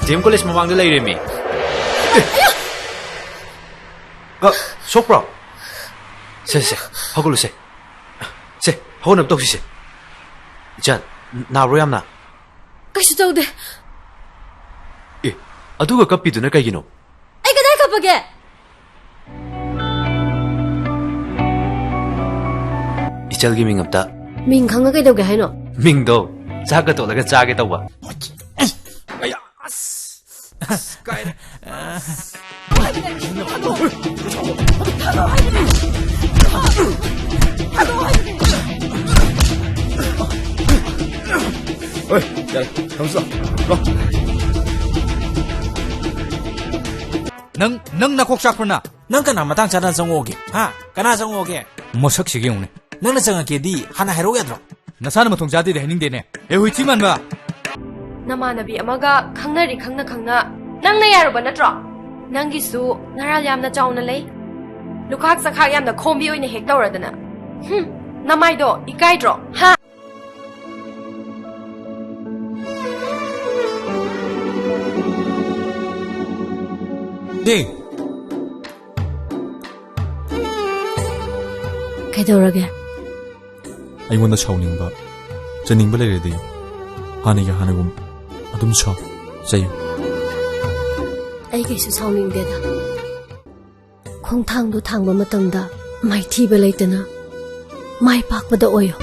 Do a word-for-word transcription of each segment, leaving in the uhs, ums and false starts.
D M college ꯃꯃꯥꯡꯗ ꯂꯩꯔꯦꯃꯤ꯫ ꯑꯦ! ꯑ, ꯁꯣꯛꯄ꯭ꯔꯣ? ꯁꯦ, ꯁꯦ, ꯍꯧꯒꯠꯂꯨꯁꯦ꯫ ꯁꯦ, ꯍꯧꯒꯠꯅꯕ ꯇꯧꯁꯤꯁꯦ꯫ ꯏꯆꯟ, ꯅꯥꯕ꯭ꯔꯣ ꯌꯥꯝꯅ? ꯀꯩꯁꯨ ꯇꯧꯗꯦ꯫ ꯑꯦ, ꯑꯗꯨꯒ ꯀꯞꯄꯤꯗꯨꯅ ꯀꯩꯒꯤꯅꯣ? ꯑꯩ ꯀꯗꯥꯏ ꯀꯞꯄꯒꯦ? ꯏꯆꯜꯒꯤ ꯃꯤꯡ ꯑꯝꯇ꯫ ꯃꯤꯡ ꯈꯪꯉ ꯀꯩꯗꯧꯒꯦ ꯍꯥꯏꯅꯣ? ꯃꯤꯡꯗꯣ ꯆꯥꯛꯀ ꯇꯣꯠꯂꯒ ꯆꯥꯒꯦ ꯇꯧꯕ꯫ ꯑꯩ, ꯑꯁ, ꯑꯁ, ꯀꯥꯏꯔꯦ꯫ ꯍꯣꯏ, ꯌꯥꯔꯦ, ꯊꯝꯃꯁꯤ ꯂꯥꯎ꯫ ꯂꯥꯎ꯫ ꯅꯪ, ꯅꯪ ꯅꯀꯣꯛ ꯆꯥꯛꯄ꯭ꯔꯣ ꯅꯪ? ꯅꯪ ꯀꯅꯥ ꯃꯇꯥꯡ ꯆꯥꯗꯅ ꯆꯪꯉꯛꯑꯣꯒꯦ? ꯍꯥ? ꯀꯅꯥ ꯆꯪꯉꯛꯑꯣꯒꯦ? ꯃꯁꯛꯁꯤꯒ ꯌꯦꯡꯉꯨꯅꯦ꯫ ꯅꯪꯅ ꯆꯪꯉꯛꯀꯦꯗꯤ ꯍꯥꯟꯅ ꯍꯥꯏꯔꯛꯎ ꯌꯥꯗ꯭ꯔꯣ? ꯅꯁꯥꯅ ꯃꯊꯣꯡ ꯆꯥꯗꯦꯗꯤ ꯍꯥꯏꯅꯤꯡꯗꯦꯅꯦ꯫ ꯑꯦ, ꯍꯨꯏꯊꯤ ꯃꯥꯟꯕ! ꯅꯃꯥꯟꯅꯕꯤ ꯑꯃꯒ ꯈꯪꯅꯔꯤ ꯈꯪꯅ ꯈꯪꯅ ꯅꯪꯅ ꯌꯥꯔꯨꯕ ꯅꯠꯇ꯭ꯔꯣ? ꯅꯪꯒꯤꯁꯨ ꯅꯔꯥꯜ ꯌꯥꯝꯅ ꯆꯥꯎꯅ ꯂꯩ꯫ ꯂꯨꯈꯥꯛ ꯆꯈꯥꯛ ꯌꯥꯝꯅ ꯈꯣꯝꯕꯤ ꯑꯣꯏꯅ ꯍꯦꯛ ꯇꯧꯔꯗꯅ꯫ ꯍꯨꯝ, ꯅꯃꯥꯏꯗꯣ ꯏꯀꯥꯏꯗ꯭ꯔꯣ? ꯍꯥ? ꯗꯦ꯫ ꯀꯩꯗꯧꯔꯒꯦ? ꯑꯩꯉꯣꯟꯗ ꯁꯥꯎꯅꯤꯡꯕ, ꯆꯩꯅꯤꯡꯕ ꯂꯩꯔꯗꯤ ꯍꯥꯟꯅꯒꯤ ꯍꯥꯟꯅꯒꯨꯝ ꯑꯗꯨꯝ ꯁꯥꯎ, ꯆꯩꯌꯨ꯫ ꯑꯩ ꯀꯩꯁꯨ ꯁꯥꯎꯅꯤꯡꯗꯦꯗ꯫ ꯈꯣꯡꯊꯥꯡꯗꯣ ꯊꯥꯡꯕ ꯃꯇꯝꯗ ꯃꯥꯏꯊꯤꯕ ꯂꯩꯇꯅ ꯃꯥꯏ ꯄꯥꯛꯄꯗ ꯑꯣꯏꯌꯨ꯫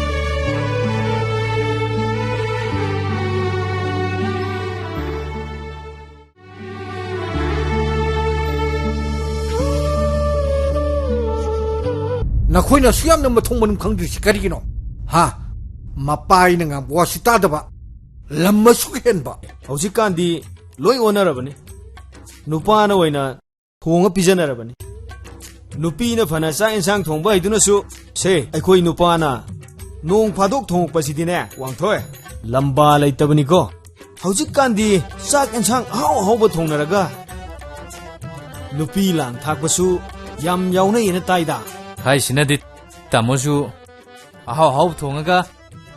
ꯅꯈꯣꯏꯅ ꯑꯁꯨꯛ ꯌꯥꯝꯅ ꯃꯊꯣꯡ ꯃꯔꯝ ꯈꯪꯗ꯭ꯔꯤꯁꯤ ꯀꯔꯤꯒꯤꯅꯣ? ꯍꯥ? ꯃꯄꯥ ꯑꯩꯅ ꯉꯥꯡꯕ ꯋꯥꯁꯤ ꯇꯥꯗꯕ, ꯂꯝ ꯑꯁꯨꯛ ꯍꯦꯟꯕ꯫ ꯍꯧꯖꯤꯛꯀꯥꯟꯗꯤ ꯂꯣꯏ ꯑꯣꯟꯅꯔꯕꯅꯤ꯫ ꯅꯨꯄꯥꯅ ꯑꯣꯏꯅ ꯊꯣꯡꯉ ꯄꯤꯖꯅꯔꯕꯅꯤ꯫ ꯅꯨꯄꯤꯅ ꯐꯅ ꯆꯥꯛ ꯏꯟꯁꯥꯡ ꯊꯣꯡꯕ ꯍꯩꯗꯨꯅꯁꯨ, ꯁꯦ, ꯑꯩꯈꯣꯏ ꯅꯨꯄꯥꯅ ꯅꯣꯡ ꯐꯥꯗꯣꯛ ꯊꯣꯡꯉꯛꯄꯁꯤꯗꯤꯅꯦ, ꯋꯥꯡꯊꯣꯏ, ꯂꯝꯕꯥ ꯂꯩꯇꯕꯅꯤꯀꯣ꯫ ꯍꯧꯖꯤꯛꯀꯥꯟꯗꯤ ꯆꯥꯛ ꯏꯟꯁꯥꯡ ꯑꯍꯥꯎ ꯑꯍꯥꯎꯕ ꯊꯣꯡꯅꯔꯒ ꯅꯨꯄꯤ ꯂꯥꯡ ꯊꯥꯛꯄꯁꯨ ꯌꯥꯝ ꯌꯥꯎꯅꯩꯌꯦꯅ ꯇꯥꯏꯗ꯫ ꯍꯥꯏꯁꯤꯅꯗꯤ ꯇꯥꯃꯣꯁꯨ ꯑꯍꯥꯎ ꯑꯍꯥꯎꯕ ꯊꯣꯡꯉꯒ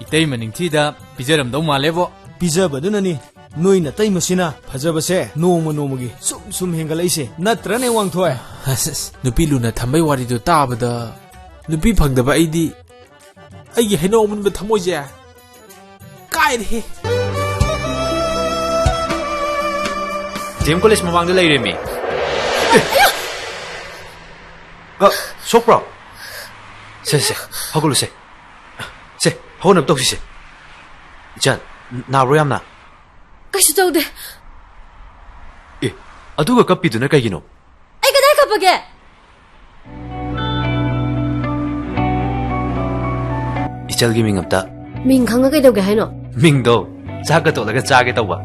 ꯏꯇꯩꯃ ꯅꯤꯡꯊꯤꯗ ꯄꯤꯖꯔꯝꯗꯧ ꯃꯥꯜꯂꯦꯕꯣ꯫ ꯄꯤꯖꯕꯗꯨꯅꯅꯤ ꯅꯣꯏ ꯅꯇꯩꯃꯁꯤꯅ ꯐꯖꯕꯁꯦ ꯅꯣꯡꯃ ꯅꯣꯡꯃꯒꯤ ꯁꯨꯝ ꯁꯨꯝ ꯍꯦꯟꯒꯠꯂꯛꯏꯁꯦ ꯅꯠꯇ꯭ꯔꯅꯦ, ꯋꯥꯡꯊꯣꯏ? ꯑꯁ, ꯑꯁ, ꯅꯨꯄꯤ ꯂꯨꯅ ꯊꯝꯕꯩ ꯋꯥꯔꯤꯗꯣ ꯇꯥꯕꯗ ꯅꯨꯄꯤ ꯐꯪꯗꯕ ꯑꯩꯗꯤ ꯑꯩꯒꯤ ꯍꯩꯅꯧ ꯑꯃꯨꯟꯕ ꯊꯃꯣꯏꯁꯦ ꯀꯥꯏꯔꯦꯍꯦ꯫ ꯗꯤ ꯑꯦꯝ ꯀꯣꯂꯦꯖ ꯃꯃꯥꯡꯗ ꯂꯩꯔꯦꯃꯤ꯫ ꯑ, ꯁꯣꯛꯄ꯭ꯔꯣ? ꯁꯦ, ꯁꯦ, ꯍꯧꯒꯠꯂꯨꯁꯦ꯫ ꯁꯦ, ꯍꯧꯒꯠꯅꯕ ꯇꯧꯁꯤꯁꯦ꯫ ꯏꯆꯟ, ꯅꯥꯕ꯭ꯔꯣ ꯌꯥꯝꯅ? ꯀꯩꯁꯨ ꯇꯧꯗꯦ꯫ ꯑꯦ, ꯑꯗꯨꯒ ꯀꯞꯄꯤꯗꯨꯅ ꯀꯩꯒꯤꯅꯣ? ꯑꯩ ꯀꯗꯥꯏ ꯀꯞꯄꯒꯦ? ꯏꯆꯜꯒꯤ ꯃꯤꯡ ꯑꯝꯇ꯫ ꯃꯤꯡ ꯈꯪꯉ ꯀꯩꯗꯧꯒꯦ ꯍꯥꯏꯅꯣ? ꯃꯤꯡꯗꯣ ꯆꯥꯛꯀ ꯇꯣꯠꯂꯒ ꯆꯥꯒꯦ ꯇꯧꯕ꯫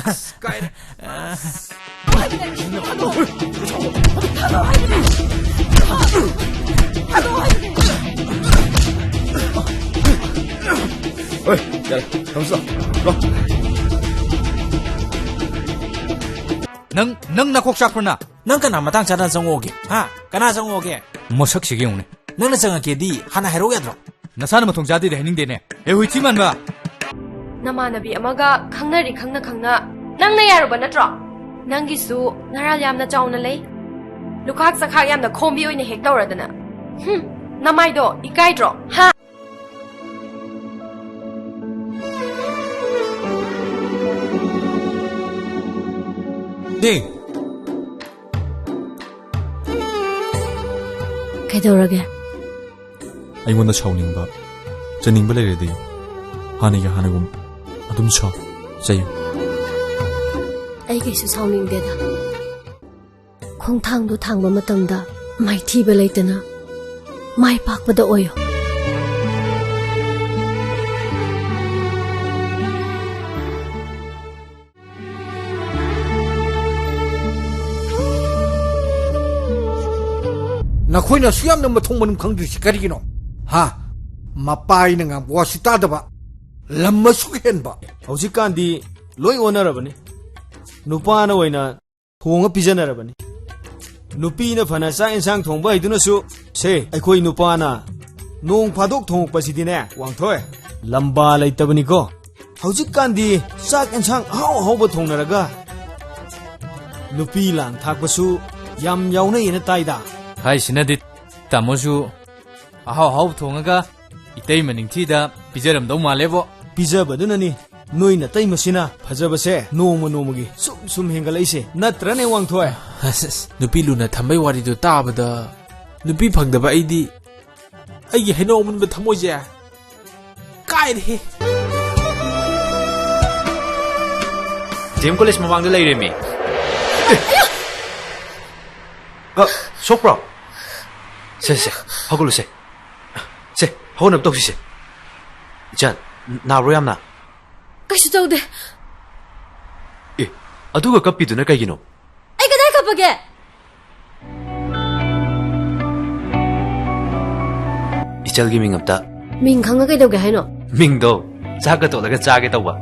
ꯑꯁ, ꯀꯥꯏꯔꯦ꯫ ꯍꯣꯏ, ꯌꯥꯔꯦ, ꯊꯝꯃꯁꯤ ꯂꯥꯎ꯫ ꯂꯥꯎ꯫ ꯅꯪ, ꯅꯪ ꯅꯀꯣꯛ ꯆꯥꯛꯄ꯭ꯔꯣ ꯅ? ꯅꯪ ꯀꯅꯥ ꯃꯇꯥꯡ ꯆꯥꯗꯅ ꯆꯪꯉꯛꯑꯣꯒꯦ? ꯍꯥ? ꯀꯅꯥ ꯆꯪꯉꯛꯑꯣꯒꯦ? ꯃꯁꯛꯁꯤꯒ ꯌꯦꯡꯉꯨꯅꯦ꯫ ꯅꯪꯅ ꯆꯪꯉꯛꯀꯦꯗꯤ ꯍꯥꯟꯅ ꯍꯥꯏꯔꯛꯎ ꯌꯥꯗ꯭ꯔꯣ? ꯅꯁꯥꯅ ꯃꯊꯣꯡ ꯆꯥꯗꯦꯗꯤ ꯍꯥꯏꯅꯤꯡꯗꯦꯅꯦ꯫ ꯑꯦ, ꯍꯨꯏꯊꯤ ꯃꯥꯟꯕ! ꯅꯃꯥꯟꯅꯕꯤ ꯑꯃꯒ ꯈꯪꯅꯔꯤ ꯈꯪꯅ ꯈꯪꯅ ꯅꯪꯅ ꯌꯥꯔꯨꯕ ꯅꯠꯇ꯭ꯔꯣ? ꯅꯪꯒꯤꯁꯨ ꯅꯔꯥꯜ ꯌꯥꯝꯅ ꯆꯥꯎꯅ ꯂꯩ꯫ ꯂꯨꯈꯥꯛ ꯆꯈꯥꯛ ꯌꯥꯝꯅ ꯈꯣꯝꯕꯤ ꯑꯣꯏꯅ ꯍꯦꯛ ꯇꯧꯔꯗꯅ꯫ ꯍꯨꯝ, ꯅꯃꯥꯏꯗꯣ ꯏꯀꯥꯏꯗ꯭ꯔꯣ? ꯍꯥ? ꯗꯦ꯫ ꯀꯩꯗꯧꯔꯒꯦ? ꯑꯩꯉꯣꯟꯗ ꯁꯥꯎꯅꯤꯡꯕ, ꯆꯩꯅꯤꯡꯕ ꯂꯩꯔꯗꯤ ꯍꯥꯟꯅꯒꯤ ꯍꯥꯟꯅꯒꯨꯝ ꯑꯗꯨꯝ ꯁꯥꯎ, ꯆꯩꯌꯨ꯫ ꯑꯩ ꯀꯩꯁꯨ ꯁꯥꯎꯅꯤꯡꯗꯦꯗ꯫ ꯈꯣꯡꯊꯥꯡꯗꯣ ꯊꯥꯡꯕ ꯃꯇꯝꯗ ꯃꯥꯏꯊꯤꯕ ꯂꯩꯇꯅ ꯃꯥꯏ ꯄꯥꯛꯄꯗ ꯑꯣꯏꯌꯨ꯫ ꯅꯈꯣꯏꯅ ꯑꯁꯨꯛ ꯌꯥꯝꯅ ꯃꯊꯣꯡ ꯃꯔꯝ ꯈꯪꯗ꯭ꯔꯤꯁꯤ ꯀꯔꯤꯒꯤꯅꯣ? ꯍꯥ? ꯃꯄꯥ ꯑꯩꯅ ꯉꯥꯡꯕ ꯋꯥꯁꯤ ꯇꯥꯗꯕ, ꯂꯝ ꯑꯁꯨꯛ ꯍꯦꯟꯕ꯫ ꯍꯧꯖꯤꯛꯀꯥꯟꯗꯤ ꯂꯣꯏ ꯑꯣꯟꯅꯔꯕꯅꯤ꯫ ꯅꯨꯄꯥꯅ ꯑꯣꯏꯅ ꯊꯣꯡꯉ ꯄꯤꯖꯅꯔꯕꯅꯤ꯫ ꯅꯨꯄꯤꯅ ꯐꯅ ꯆꯥꯛ ꯏꯟꯁꯥꯡ ꯊꯣꯡꯕ ꯍꯩꯗꯨꯅꯁꯨ, ꯁꯦ, ꯑꯩꯈꯣꯏ ꯅꯨꯄꯥꯅ ꯅꯣꯡ ꯐꯥꯗꯣꯛ ꯊꯣꯡꯉꯛꯄꯁꯤꯗꯤꯅꯦ, ꯋꯥꯡꯊꯣꯏ, ꯂꯝꯕꯥ ꯂꯩꯇꯕꯅꯤꯀꯣ꯫ ꯍꯧꯖꯤꯛꯀꯥꯟꯗꯤ ꯆꯥꯛ ꯑꯦꯟꯁꯥꯡ ꯑꯍꯥꯎ ꯑꯍꯥꯎꯕ ꯊꯣꯡꯅꯔꯒ ꯅꯨꯄꯤ ꯂꯥꯡ ꯊꯥꯛꯄꯁꯨ ꯌꯥꯝ ꯌꯥꯎꯅꯩꯌꯦꯅ ꯇꯥꯏꯗ꯫ ꯍꯥꯏꯁꯤꯅꯗꯤ ꯇꯥꯃꯣꯁꯨ ꯑꯍꯥꯎ ꯑꯍꯥꯎ ꯊꯣꯡꯉꯒ ꯏꯇꯩꯃ ꯅꯤꯡꯊꯤꯗ ꯄꯤꯖꯔꯝꯗꯧ ꯃꯥꯜꯂꯦꯕꯣ꯫ ꯄꯤꯖꯕꯗꯨꯅꯅꯤ ꯅꯣꯏ ꯅꯇꯩꯃꯁꯤꯅ ꯐꯖꯕꯁꯦ ꯅꯣꯡꯃ ꯅꯣꯡꯃꯒꯤ ꯁꯨꯝ ꯁꯨꯝ ꯍꯦꯟꯒꯠꯂꯛꯏꯁꯦ, ꯅꯠꯇ꯭ꯔꯅꯦ, ꯋꯥꯡꯊꯣꯏ? ꯑꯁ, ꯑꯁ, ꯅꯨꯄꯤ ꯂꯨꯅ ꯊꯝꯕꯩ ꯋꯥꯔꯤꯗꯣ ꯇꯥꯕꯗ ꯅꯨꯄꯤ ꯐꯪꯗꯕ ꯑꯩꯗꯤ ꯑꯩꯒꯤ ꯍꯩꯅꯧ ꯑꯃꯨꯟꯕ ꯊꯃꯣꯏꯁꯦ ꯀꯥꯏꯔꯦꯍꯦ꯫ ꯗꯤ ꯑꯦꯝ ꯀꯣꯂꯦꯖ ꯃꯃꯥꯡꯗ ꯂꯩꯔꯦꯃꯤ꯫ ꯑ, ꯁꯣꯛꯄ꯭ꯔꯣ? ꯁꯦ, ꯁꯦ, ꯍꯧꯒꯠꯂꯨꯁꯦ꯫ ꯁꯦ, ꯍꯧꯒꯠꯅꯕ ꯇꯧꯁꯤꯁꯦ꯫ ꯏꯆꯟ, ꯅꯥꯕ꯭ꯔꯣ ꯌꯥꯝꯅ? ꯀꯩꯁꯨ ꯇꯧꯗꯦ꯫ ꯑꯦ, ꯑꯗꯨꯒ ꯀꯞꯄꯤꯗꯨꯅ ꯀꯩꯒꯤꯅꯣ? ꯑꯩ ꯀꯗꯥꯏ ꯀꯞꯄꯒꯦ? ꯏꯆꯜꯒꯤ ꯃꯤꯡ ꯑꯝꯇ꯫ ꯃꯤꯡ ꯈꯪꯉ ꯀꯩꯗꯧꯒꯦ ꯍꯥꯏꯅꯣ? ꯃꯤꯡꯗꯣ ꯆꯥꯛꯀ ꯇꯣꯠꯂꯒ ꯆꯥꯒꯦ ꯇꯧꯕ꯫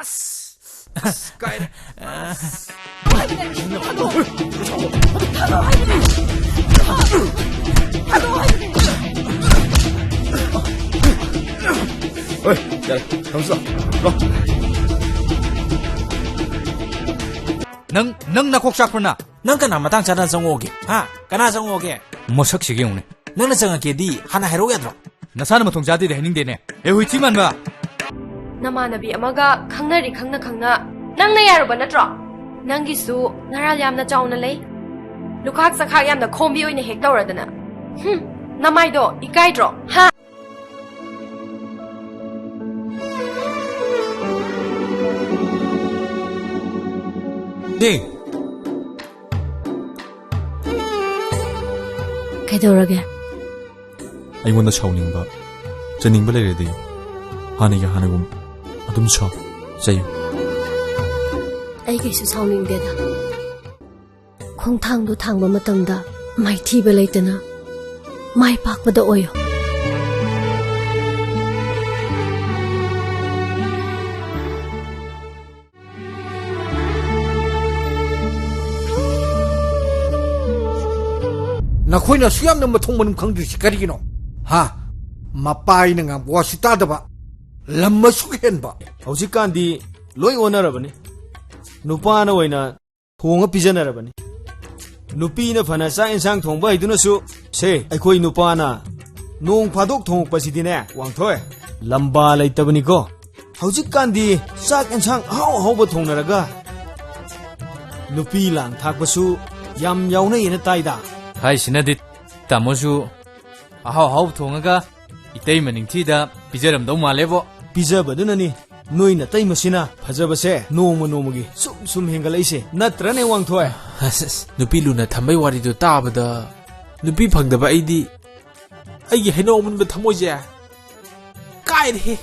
ꯑꯁ, ꯑꯁ, ꯀꯥꯏꯔꯦ꯫ ꯍꯣꯏ, ꯌꯥꯔꯦ, ꯊꯝꯁꯤꯂꯣ꯫ ꯂꯣ꯫ ꯅꯪ, ꯅꯪ ꯅꯀꯣꯛ ꯆꯥꯛꯄ꯭ꯔ ꯅ? ꯅꯪ ꯀꯅꯥ ꯃꯇꯥꯡ ꯆꯥꯗꯅ ꯆꯪꯉꯛꯑꯣꯒꯦ? ꯍꯥ? ꯀꯅꯥ ꯆꯪꯉꯛꯑꯣꯒꯦ? ꯃꯁꯛꯁꯤꯒ ꯌꯦꯡꯉꯨꯅꯦ꯫ ꯅꯪꯅ ꯆꯪꯉꯛꯀꯦꯗꯤ ꯍꯥꯟꯅ ꯍꯥꯏꯔꯛꯎ ꯌꯥꯗ꯭ꯔꯣ? ꯅꯁꯥꯅ ꯃꯊꯣꯡ ꯆꯥꯗꯦꯗꯤ ꯍꯥꯏꯅꯤꯡꯗꯦꯅꯦ꯫ ꯑꯦ, ꯍꯨꯏ ꯊꯤ ꯃꯥꯟꯕ꯫ ꯅꯃꯥꯟꯅꯕꯤ ꯑꯃꯒ ꯈꯪꯅꯔꯤ ꯈꯪꯅ ꯈꯪꯅ ꯅꯪꯅ ꯌꯥꯔꯨꯕ ꯅꯠꯇ꯭ꯔꯣ? ꯅꯪꯒꯤꯁꯨ ꯅꯔꯥꯜ ꯌꯥꯝꯅ ꯆꯥꯎꯅ ꯂꯩ꯫ ꯂꯨꯈꯥꯛ ꯆꯈꯥꯛ ꯌꯥꯝꯅ ꯈꯣꯝꯕꯤ ꯑꯣꯏꯅ ꯍꯦꯛ ꯇꯧꯔꯗꯅ꯫ ꯍꯨꯝ, ꯅꯃꯥꯏꯗꯣ ꯏꯀꯥꯏꯗ꯭ꯔꯣ? ꯍꯥ? ꯗꯦ꯫ ꯀꯩꯗꯧꯔꯒꯦ? ꯑꯩꯉꯣꯟꯗ ꯁꯥꯎꯅꯤꯡꯕ, ꯆꯩꯅꯤꯡꯕ ꯂꯩꯔꯗꯤ ꯍꯥꯟꯅꯒꯤ ꯍꯥꯟꯅꯒꯨꯝ ꯑꯗꯨꯝ ꯁꯥꯎ, ꯆꯩꯌꯨ꯫ ꯑꯩ ꯀꯩꯁꯨ ꯁꯥꯎꯅꯤꯡꯗꯦꯗ꯫ ꯈꯣꯡꯊꯥꯡꯗꯣ ꯊꯥꯡꯕ ꯃꯇꯝꯗ ꯃꯥꯏꯊꯤꯕ ꯂꯩꯇꯅ ꯃꯥꯏ ꯄꯥꯛꯄꯗ ꯑꯣꯏꯌꯣ꯫ ꯅꯈꯣꯏꯅ ꯑꯁꯨꯛ ꯌꯥꯝꯅ ꯃꯊꯣꯡ ꯃꯔꯝ ꯈꯪꯗ꯭ꯔꯤꯁꯤ ꯀꯔꯤꯒꯤꯅꯣ? ꯍꯥ? ꯃꯄꯥ ꯑꯩꯅ ꯉꯥꯡꯕ ꯋꯥꯁꯨ ꯇꯥꯗꯕ, ꯂꯝ ꯑꯁꯨꯛ ꯍꯦꯟꯕ꯫ ꯍꯧꯖꯤꯛꯀꯥꯟꯗꯤ ꯂꯣꯏ ꯑꯣꯟꯅꯔꯕꯅꯤ꯫ ꯅꯨꯄꯥꯅ ꯑꯣꯏꯅ ꯊꯣꯡꯉ ꯄꯤꯖꯅꯔꯕꯅꯤ꯫ ꯅꯨꯄꯤꯅ ꯐꯅ ꯆꯥꯛ ꯏꯟꯁꯥꯡ ꯊꯣꯡꯕ ꯍꯩꯗꯨꯅꯁꯨ, ꯁꯦ, ꯑꯩꯈꯣꯏ ꯅꯨꯄꯥꯅ ꯅꯣꯡ ꯐꯥꯗꯣꯛ ꯊꯣꯡꯉꯛꯄꯁꯤꯗꯤꯅꯦ, ꯋꯥꯡꯊꯣꯏ, ꯂꯝꯕꯥ ꯂꯩꯇꯕꯅꯤꯀꯣ꯫ ꯍꯧꯖꯤꯛꯀꯥꯟꯗꯤ ꯆꯥꯛ ꯏꯟꯁꯥꯡ ꯑꯍꯥꯎ ꯑꯍꯥꯎꯕ ꯊꯣꯡꯅꯔꯒ ꯅꯨꯄꯤ ꯂꯥꯡ ꯊꯥꯛꯄꯁꯨ ꯌꯥꯝ ꯌꯥꯎꯅꯩꯌꯦꯅ ꯇꯥꯏꯗ꯫ ꯍꯥꯏꯁꯤꯅꯗꯤ ꯇꯥꯃꯣꯁꯨ ꯑꯍꯥꯎ ꯑꯍꯥꯎ ꯊꯣꯡꯉꯒ ꯏꯇꯩꯃ ꯅꯤꯡꯊꯤꯗ ꯄꯤꯖꯔꯝꯗꯧ ꯃꯥꯜꯂꯦꯕꯣ꯫ ꯄꯤꯖꯕꯗꯨꯅꯅꯤ ꯅꯣꯏ ꯅꯇꯩꯃꯁꯤꯅ ꯐꯖꯕꯁꯦ ꯅꯣꯡꯃ ꯅꯣꯡꯃꯒꯤ ꯁꯨꯝ ꯁꯨꯝ ꯍꯦꯟꯒꯠꯂꯛꯏꯁꯦ, ꯅꯠꯇ꯭ꯔꯅꯦ, ꯋꯥꯡꯊꯣꯏ? ꯑꯁ, ꯑꯁ, ꯅꯨꯄꯤ ꯂꯨꯅ ꯊꯝꯕꯩ ꯋꯥꯔꯤꯗꯣ ꯇꯥꯕꯗ ꯅꯨꯄꯤ ꯐꯪꯗꯕ ꯑꯩꯗꯤ, ꯑꯩꯒꯤ ꯍꯩꯅꯧ ꯑꯃꯨꯟꯕ ꯊꯃꯣꯏꯁꯦ ꯀꯥꯏꯔꯦꯍꯦ꯫